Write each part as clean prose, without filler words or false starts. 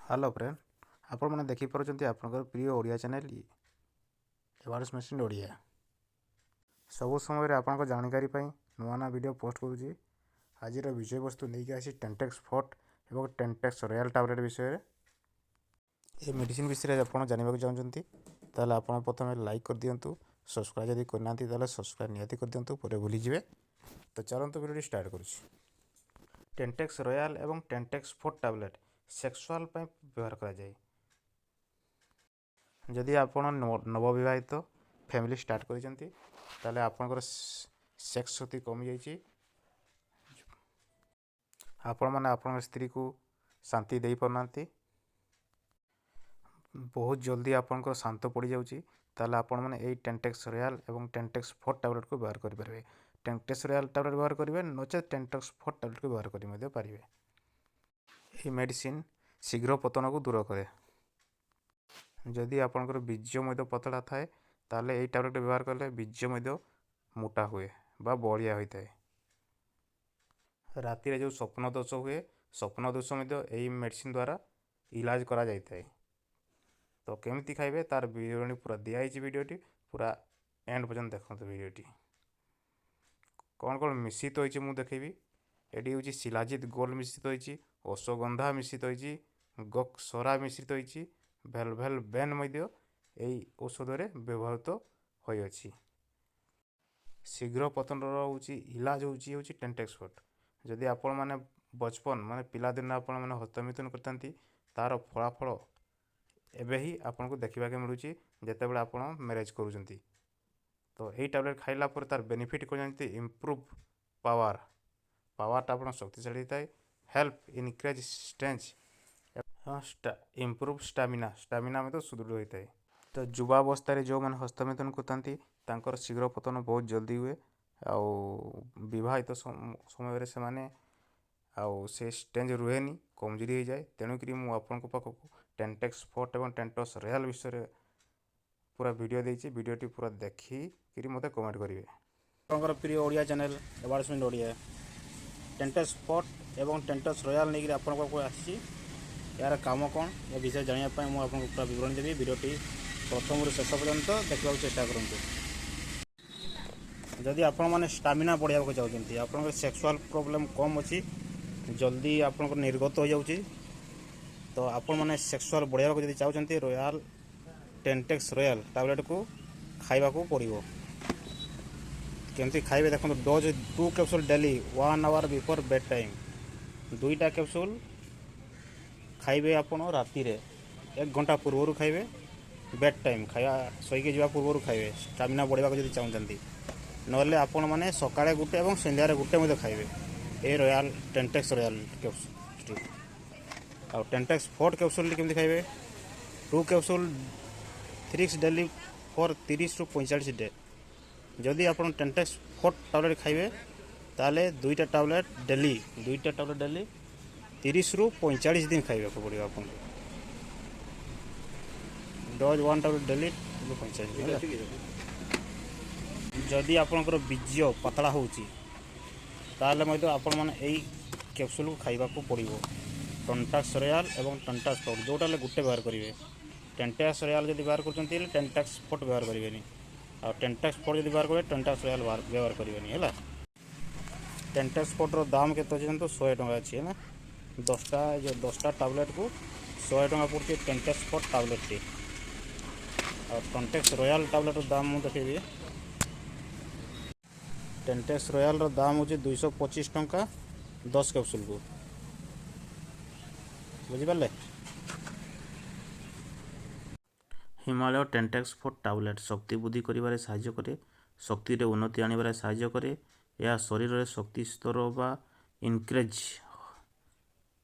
Hello friend, ଆପଣମାନେ ଦେଖିପାରୁଛନ୍ତି ଆପଣଙ୍କର ପ୍ରିୟ Odia channel Everest machine Odia. ସବୁ ସମୟରେ ଆପଣଙ୍କ ଜାଣକାରୀ ପାଇଁ ନୂଆ ନୂଆ ଭିଡ଼ିଓ ପୋଷ୍ଟ କରୁଛି। ଆଜିର ବିଷୟବସ୍ତୁ ନେଇକି ଆସି ଟେଣ୍ଟେକ୍ସ ଫୋର୍ଟ ଏବଂ ଟେଣ୍ଟେକ୍ସ ରୟାଲ୍ ଟାବଲେଟ୍ ବିଷୟରେ। ଏ ମେଡ଼ିସିନ ବିଷୟରେ ଆପଣ ଜାଣିବାକୁ ଚାହୁଁଛନ୍ତି, ତାହେଲେ ଆପଣ ପ୍ରଥମେ ଲାଇକ୍ କରିଦିଅନ୍ତୁ। ସବସ୍କ୍ରାଇବ୍ ଯଦି କରିନାହାନ୍ତି, ତାହେଲେ ସବସ୍କ୍ରାଇବ୍ ନିହାତି କରିଦିଅନ୍ତୁ, ପରେ ଭୁଲିଯିବେ। ତ ଚାଲନ୍ତୁ, ଭିଡ଼ିଓଟି ଷ୍ଟାର୍ଟ କରୁଛି। ଟେଣ୍ଟେକ୍ସ ରୟାଲ୍ ଏବଂ ଟେଣ୍ଟେକ୍ସ ଫୋର୍ଟ ଟାବଲେଟ୍ ସେକ୍ସୁଆଲ୍ ପାଇଁ ବ୍ୟବହାର କରାଯାଏ। ଯଦି ଆପଣ ନବବିବାହିତ ଫ୍ୟାମିଲି ଷ୍ଟାର୍ଟ କରିଛନ୍ତି, ତାହେଲେ ଆପଣଙ୍କର ସେକ୍ସ ଶକ୍ତି କମିଯାଇଛି, ଆପଣମାନେ ଆପଣଙ୍କ ସ୍ତ୍ରୀକୁ ଶାନ୍ତି ଦେଇପାରୁନାହାନ୍ତି, ବହୁତ ଜଲ୍ଦି ଆପଣଙ୍କର ଶାନ୍ତ ପଡ଼ିଯାଉଛି, ତାହେଲେ ଆପଣମାନେ ଏଇ ଟେଣ୍ଟେକ୍ସ ରୟାଲ୍ ଏବଂ ଟେଣ୍ଟେକ୍ସ ଫୋର୍ଟ ଟାବଲେଟ୍କୁ ବ୍ୟବହାର କରିପାରିବେ। ଟେଣ୍ଟେକ୍ସ ରୟାଲ୍ ଟାବଲେଟ୍ ବ୍ୟବହାର କରିବେ, ନଚେତ୍ ଟେଣ୍ଟେକ୍ସ ଫୋର୍ଟ ଟାବଲେଟ୍କୁ ବ୍ୟବହାର କରି ମଧ୍ୟ ପାରିବେ। ଏହି ମେଡ଼ିସିନ ଶୀଘ୍ର ପତନକୁ ଦୂର କରେ। ଯଦି ଆପଣଙ୍କର ବୀର୍ଯ୍ୟ ମଧ୍ୟ ପତଳା ଥାଏ, ତାହେଲେ ଏଇ ଟାବଲେଟ୍ ବ୍ୟବହାର କଲେ ବୀର୍ଯ୍ୟ ମଧ୍ୟ ମୋଟା ହୁଏ ବା ବଳିଆ ହୋଇଥାଏ। ରାତିରେ ଯେଉଁ ସ୍ୱପ୍ନ ଦୋଷ ହୁଏ, ସ୍ୱପ୍ନ ଦୋଷ ମଧ୍ୟ ଏହି ମେଡ଼ିସିନ ଦ୍ୱାରା ଇଲାଜ କରାଯାଇଥାଏ। ତ କେମିତି ଖାଇବେ, ତାର ବିବରଣୀ ପୁରା ଦିଆହେଇଛି। ଭିଡ଼ିଓଟି ପୁରା ଏଣ୍ଡ ପର୍ଯ୍ୟନ୍ତ ଦେଖନ୍ତୁ। ଭିଡ଼ିଓଟି କ'ଣ କ'ଣ ମିଶ୍ରିତ ହୋଇଛି ମୁଁ ଦେଖେଇବି। ଏଠି ହେଉଛି ଶିଲାଜିତ ଗୋଲ୍ଡ ମିଶ୍ରିତ ହୋଇଛି, ଅଶ୍ୱଗନ୍ଧା ମିଶ୍ରିତ ହୋଇଛି, ଗୋକ୍ସରା ମିଶ୍ରିତ ହୋଇଛି, ଭେଲଭେଲ ବେନ୍ ମଧ୍ୟ ଏଇ ଔଷଧରେ ବ୍ୟବହୃତ ହୋଇଅଛି। ଶୀଘ୍ର ପତନର ହେଉଛି ଇଲାଜ ହେଉଛି ଟେଣ୍ଟେକ୍ସ ଫୋର୍ଟ। ଯଦି ଆପଣମାନେ ବଚପନ, ମାନେ ପିଲାଦିନ ଆପଣମାନେ ହସ୍ତମୈଥୁନ କରିଥାନ୍ତି, ତା'ର ଫଳାଫଳ ଏବେ ହିଁ ଆପଣଙ୍କୁ ଦେଖିବାକୁ ମିଳୁଛି, ଯେତେବେଳେ ଆପଣ ମ୍ୟାରେଜ୍ କରୁଛନ୍ତି। ତ ଏଇ ଟ୍ୟାବଲେଟ୍ ଖାଇଲା ପରେ ତାର ବେନିଫିଟ୍ କ'ଣ ଜାଣନ୍ତି? ଇମ୍ପ୍ରୁଭ୍ ପାୱାର, ପାୱାରଟା ଆପଣ ଶକ୍ତିଶାଳୀ ହେଇଥାଏ। Help increase strength, improve stamina, stamina ମଧ୍ୟ ସୁଦୃଢ଼ ହୋଇଥାଏ। ତ ଯୁବାବସ୍ଥାରେ ଯେଉଁମାନେ ହସ୍ତମୈଥୁନ କରିଥାନ୍ତି, ତାଙ୍କର ଶୀଘ୍ର ପତନ ବହୁତ ଜଲ୍ଦି ହୁଏ। ଆଉ ବିବାହିତ ସମୟରେ ସେମାନେ ଆଉ ସେ ଷ୍ଟ୍ରେନ୍ଥ ରୁହେନି, କମଜୋରି ହେଇଯାଏ। ତେଣୁକରି ମୁଁ ଆପଣଙ୍କ ପାଖକୁ ଟେଣ୍ଟେକ୍ସ ଫୋର୍ଟ ଏବଂ ଟେଣ୍ଟେକ୍ସ ରୟାଲ୍ ବିଷୟରେ ପୁରା ଭିଡ଼ିଓ ଦେଇଛି। ଭିଡ଼ିଓଟି ପୁରା ଦେଖିକିରି ମୋତେ କମେଣ୍ଟ କରିବେ। ଆପଣଙ୍କର ପ୍ରିୟ Odia channel Everest Odia ଟେଣ୍ଟେକ୍ସ fort ଏବଂ ଟେଣ୍ଟେକ୍ସ ରୟାଲ୍ ନେଇକରି ଆପଣଙ୍କ ପାଖକୁ ଆସିଛି। ଏହାର କାମ କ'ଣ, ଏ ବିଷୟରେ ଜାଣିବା ପାଇଁ ମୁଁ ଆପଣଙ୍କୁ ପୁରା ବିବରଣୀ ଦେବି। ଭିଡ଼ିଓଟି ପ୍ରଥମରୁ ଶେଷ ପର୍ଯ୍ୟନ୍ତ ଦେଖିବାକୁ ଚେଷ୍ଟା କରନ୍ତୁ। ଯଦି ଆପଣମାନେ ଷ୍ଟାମିନା ବଢ଼ାଇବାକୁ ଚାହୁଁଛନ୍ତି, ଆପଣଙ୍କର ସେକ୍ସୁଆଲ୍ ପ୍ରୋବ୍ଲେମ୍ କମ୍ ଅଛି, ଜଲ୍ଦି ଆପଣଙ୍କର ନିର୍ଗତ ହୋଇଯାଉଛି, ତ ଆପଣମାନେ ସେକ୍ସୁଆଲ୍ ବଢ଼ାଇବାକୁ ଯଦି ଚାହୁଁଛନ୍ତି, ରୟାଲ୍ ଟେଣ୍ଟେକ୍ସ ରୟାଲ୍ ଟାବଲେଟ୍କୁ ଖାଇବାକୁ ପଡ଼ିବ। କେମିତି ଖାଇବେ ଦେଖନ୍ତୁ। Dose 2 capsule daily, 1 hour before bed time। ଦୁଇଟା କ୍ୟାପସୁଲ୍ ଖାଇବେ ଆପଣ ରାତିରେ ଏକ ଘଣ୍ଟା ପୂର୍ବରୁ ଖାଇବେ। ବେଡ୍ ଟାଇମ୍ ଖାଇବା, ଶୋଇକି ଯିବା ପୂର୍ବରୁ ଖାଇବେ, ଷ୍ଟାମିନା ବଢ଼ିବାକୁ ଯଦି ଚାହୁଁଛନ୍ତି। ନହେଲେ ଆପଣମାନେ ସକାଳେ ଗୋଟେ ଏବଂ ସନ୍ଧ୍ୟାରେ ଗୋଟେ ମଧ୍ୟ ଖାଇବେ ଏ ରୟାଲ୍ ଟେଣ୍ଟେକ୍ସ ରୟାଲ୍ କ୍ୟାପସୁଲ୍ଟି। ଆଉ ଟେଣ୍ଟେକ୍ସ ଫୋର୍ଟ କ୍ୟାପସୁଲ୍ଟି କେମିତି ଖାଇବେ? 2 capsule 3 daily for 30ରୁ 45 day. ଯଦି ଆପଣ ଟେଣ୍ଟେକ୍ସ ଫୋର୍ଟ ଟାବଲେଟ୍ ଖାଇବେ, ତାହେଲେ ଦୁଇଟା ଟାବଲେଟ୍ ଡେଲି, ଦୁଇଟା ଟାବଲେଟ୍ ଡେଲି 30ରୁ 45 ଦିନ ଖାଇବାକୁ ପଡ଼ିବ ଆପଣଙ୍କୁ। ଡୋଜ୍ ୱାନ୍ ଟାବଲେଟ୍ ଡେଲି 45 ଦିନ ହେଲା। ଯଦି ଆପଣଙ୍କର ବୀର୍ଯ୍ୟ ପତଳା ହେଉଛି, ତାହେଲେ ମଧ୍ୟ ଆପଣମାନେ ଏଇ କ୍ୟାପସୁଲ୍କୁ ଖାଇବାକୁ ପଡ଼ିବ। ଟଣ୍ଟାକ୍ସ ରୟାଲ୍ ଏବଂ ଟଣ୍ଟାକ୍ସ ଫୋର୍ଟ ଯେଉଁଟା ହେଲେ ଗୋଟେ ବ୍ୟବହାର କରିବେ। ଟେଣ୍ଟାକ୍ସ ରୟାଲ୍ ଯଦି ବ୍ୟବହାର କରୁଛନ୍ତି, ହେଲେ ଟେଣ୍ଟାକ୍ସ ଫୋର୍ଟ ବ୍ୟବହାର କରିବେନି। ଆଉ ଟେଣ୍ଟାକ୍ସ ଫୋର୍ଟ ଯଦି ବ୍ୟବହାର କରିବେ, ଟେଣ୍ଟାକ୍ସ ରୟାଲ୍ ବ୍ୟବହାର କରିବେନି, ହେଲା। ଟେଣ୍ଟାକ୍ସ ଫୋର୍ଟର ଦାମ କେତେ ଅଛି ଜାଣନ୍ତୁ? 100 ଟଙ୍କା ଅଛି, ହେଲା। 10ଟା, ଯେଉଁ 10ଟା ଟାବଲେଟ୍କୁ 100 ଟଙ୍କା ପଡ଼ୁଛି ଟେଣ୍ଟେକ୍ସ ଫୋର୍ଟ ଟାବଲେଟ୍ଟି। ଆଉ ଟଣ୍ଟେକ୍ସ ରୟାଲ୍ ଟାବଲେଟ୍ର ଦାମ ମୁଁ ଦେଖେଇବି। ଟେଣ୍ଟେକ୍ସ ରୟାଲ୍ର ଦାମ ହେଉଛି 225 ଟଙ୍କା 10 କ୍ୟାପସୁଲ୍କୁ, ବୁଝିପାରିଲେ? ହିମାଳୟ ଟେଣ୍ଟେକ୍ସ ଫୋର୍ଟ ଟାବଲେଟ୍ ଶକ୍ତି ବୃଦ୍ଧି କରିବାରେ ସାହାଯ୍ୟ କରେ, ଶକ୍ତିରେ ଉନ୍ନତି ଆଣିବାରେ ସାହାଯ୍ୟ କରେ। ଏହା ଶରୀରରେ ଶକ୍ତି ସ୍ତର ବା ଇନକ୍ରିଜ୍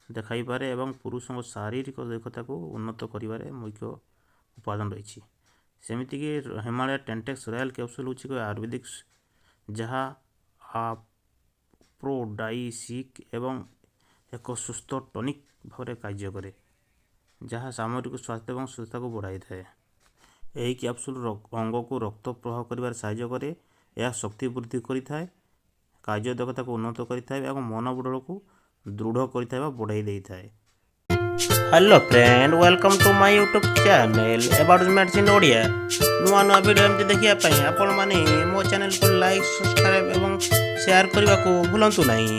ଦେଖାଇପାରେ ଏବଂ ପୁରୁଷଙ୍କ ଶାରୀରିକ ଦକ୍ଷତାକୁ ଉନ୍ନତ କରିବାରେ ମୁଖ୍ୟ ଉପାଦାନ ରହିଛି। ସେମିତିକି ହିମାଳୟ ଟେଣ୍ଟେକ୍ସ ରୟାଲ୍ କ୍ୟାପସୁଲ୍ ହେଉଛି ଏକ ଆୟୁର୍ବେଦିକ, ଯାହା ଆଫ୍ରୋଡାଇସିକ୍ ଏବଂ ଏକ ସୁସ୍ଥ ଟନିକ୍ ଭାବରେ କାର୍ଯ୍ୟ କରେ, ଯାହା ସାମଗ୍ରିକ ସ୍ୱାସ୍ଥ୍ୟ ଏବଂ ସୁସ୍ଥତାକୁ ବଢ଼ାଇଥାଏ। ଏହି କ୍ୟାପସୁଲ୍ ଅଙ୍ଗକୁ ରକ୍ତ ପ୍ରବାହ କରିବାରେ ସାହାଯ୍ୟ କରେ। ଏହା ଶକ୍ତି ବୃଦ୍ଧି କରିଥାଏ, କାର୍ଯ୍ୟଦକ୍ଷତାକୁ ଉନ୍ନତ କରିଥାଏ ଏବଂ ମନୋବଳକୁ ଦୃଢ଼ କରିଥାଏ ବା ବଢ଼ାଇ ଦେଇଥାଏ। Hello friend, welcome to my YouTube channel About Medicine Odia. ନୂଆ ନୂଆ ଭିଡ଼ିଓ ଏମିତି ଦେଖିବା ପାଇଁ ଆପଣମାନେ ମୋ ଚ୍ୟାନେଲକୁ ଲାଇକ୍, ସବସ୍କ୍ରାଇବ୍ ଏବଂ ସେୟାର କରିବାକୁ ଭୁଲନ୍ତୁ ନାହିଁ।